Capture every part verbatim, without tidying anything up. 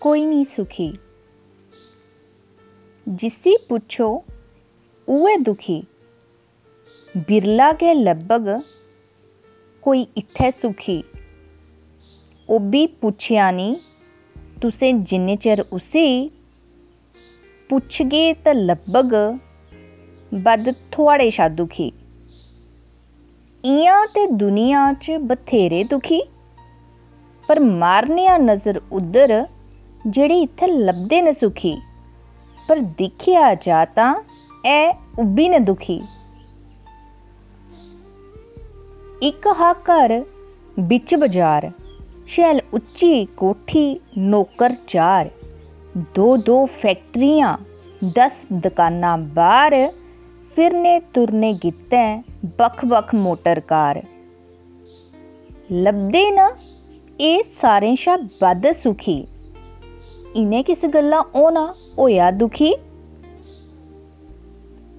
कोई निं सुखी। जिसी पुच्छो उ'ऐ दुखी। बिरला गै लब्भग कोई इत्थै सुखी। ओह् बी पुच्छेआ निं तुसें जिन्ने चिर उसी। पुच्छगे ते लब्भग बद्ध थुआढ़े शा दुखी। इ'यां ते दुनिया च बथ्हेरे दुखी, पर मारने आं नजर उद्धर जेह्ड़े इत्थै लभदे न सुखी। पर दिक्खेआ जा तां ऐ उब्बी न दुखी। इक हा घर बिच बजार, शैल उच्ची कोठी नौकर चार, दो दो फैक्टरियां, दस दकानां बाह्र, फिरने तुरने गित्तै बक्ख-बक्ख मोटर कार। लभदे न एह् सारें शा बद्ध सुखी। इ'नें किस गल्ला होना होएआ दुखी?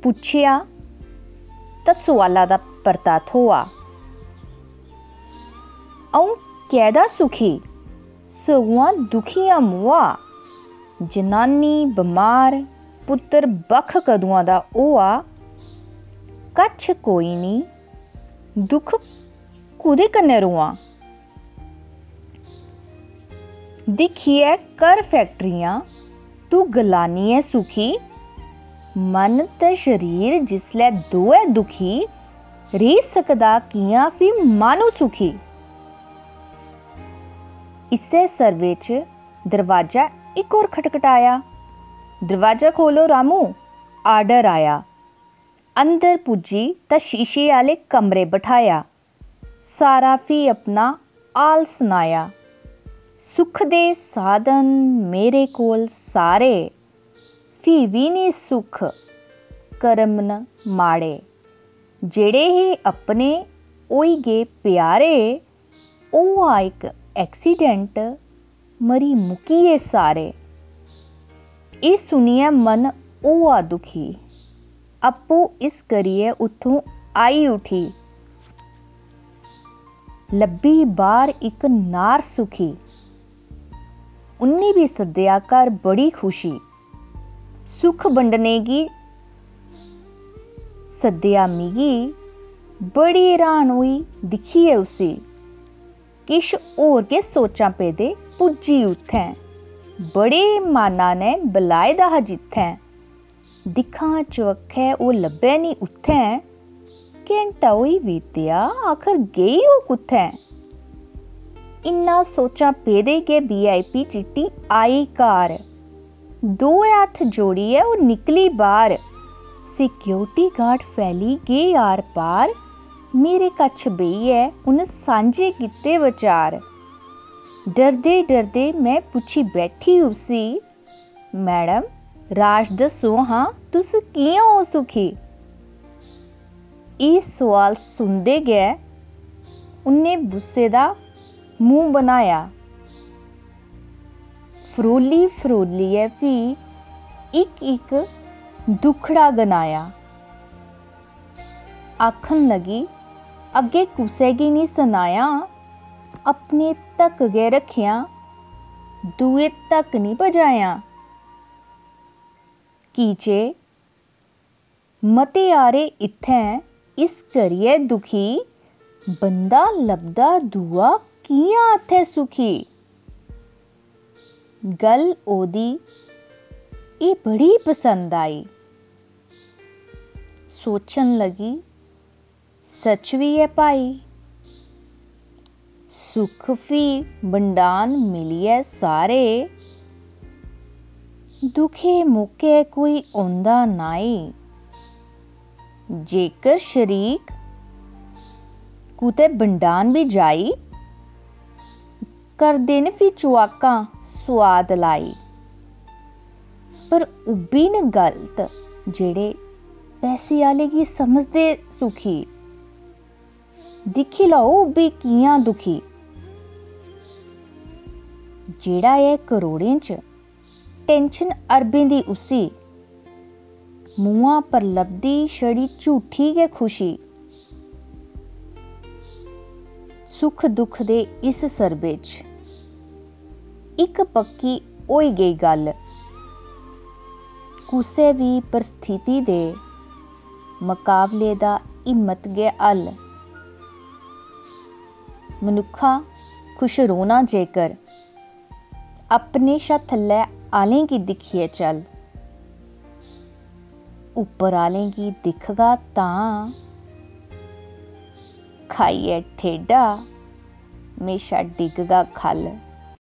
पुच्छेआ तां सोआला दा परता थ्होआ। अ'ऊं कैह्दा सुखी, सगुआं दुखी आं मुआ। जनानी बमार, पुत्तर बक्ख कदुआं दा होआ। कच्छ कोई निं, दुख कु'दे कन्नै रोआं? दिक्खियै घर फैक्टरियां, तूं गलानी ऐं सुखी। मन ते शरीर जिसलै दोऐ दुखी, रेही सकदा कि'यां फ्ही माह्नू सुखी? इस्सै सर्वे च दरवाजा इक होर खटखटाया। "दरवाजा खोलो रामू, आर्डर आया।" अंदर पुज्जी तां शीशे आह्ले कमरे बठाया। सारा फ्ही अपना हाल सनाया। सुख दे साधन मेरे कोल सारे, फ्ही बी निं सुख, कर्म न माड़े। जेह्ड़े हे अपने होई गे प्यारे, होआ इक accident, मरी मुक्की गे सारे। एह् सुनियै मन होआ दुखी, आपूं इस करियै उत्थूं आई उठी। लब्भी बाह्र इक नार सुखी, उन्नी बी सद्देआ घर बड़ी खुशी। सुख बंडने गी सद्देआ मिगी, बड़ी हैरान होई दिक्खियै उसी। किश होर गै सोचां पेदे पुज्जी उत्थें, बड़े माना नै बलाए दा हा जित्थें। दिक्खां चबक्खै ओह् लब्भै निं उत्थें, घैंटा होई बीतेआ, आखर गेई ओह् कुत्थें? इन्ना सोचां पेदे गै VIP चिट्टी आई घर। दोऐ हत्थ जोड़ियै ओह् निकली बाह्र। Security guard फैली गे आर पार। मेरे कच्छ बेहियै उन्न सांझे कीते बचार। डरदे डरदे में पुच्छी बैठी उसी, "मैडम, राज दस्सो हां, तुस कि'यां ओ सुखी?" एह् सोआल सुनदे गै उन्नै बुस्से दा मूंह् बनाया। फरोली फरोलियै फ्ही इक इक दुखड़ा गनाया। आखन लगी, "अग्गें कुसै गी निं सनायां, अपने तक गै रक्खेआं, दूए तक निं पजायां।" की जे मते हारे इत्थें इस करियै दुखी, बंदा लभदा दूआ कि'यां इत्थें सुखी? गल्ल ओह्दी एह् बड़ी पसंद आई। सोचन लगी, सच बी ऐ भाई, सुख फ्ही बंडान मिलियै सारे, दुखे मौके कोई औंदा नाई। जेकर शरीक कुतै बंडान बी जाई, करदे न फ्ही चुआकां सोआद लाई। पर उब्बी न गलत जेह्ड़े पैसे आह्ले गी समझदे सुखी। दिक्खी लैओ उब्बी कि'यां दुखी। जेह्ड़ा ऐ करोड़ें च, tension अरबें दी उसी। मुहां पर लभदी छड़ी झूठी गै खुशी। सुख दुख दे इस सरबे च इक पक्की होई गेई गल्ल। कुसै बी परिस्थिति दे मकाबले दा हिम्मत गै हल। मनुक्खा, खुश रौह्ना जेकर, अपने शा थल्लै आह्लें गी दिक्खियै चल। उप्पर आह्लें गी दिखगा तां, खाइयै ठेडा म्हेशा डिगगा ख'ल्ल।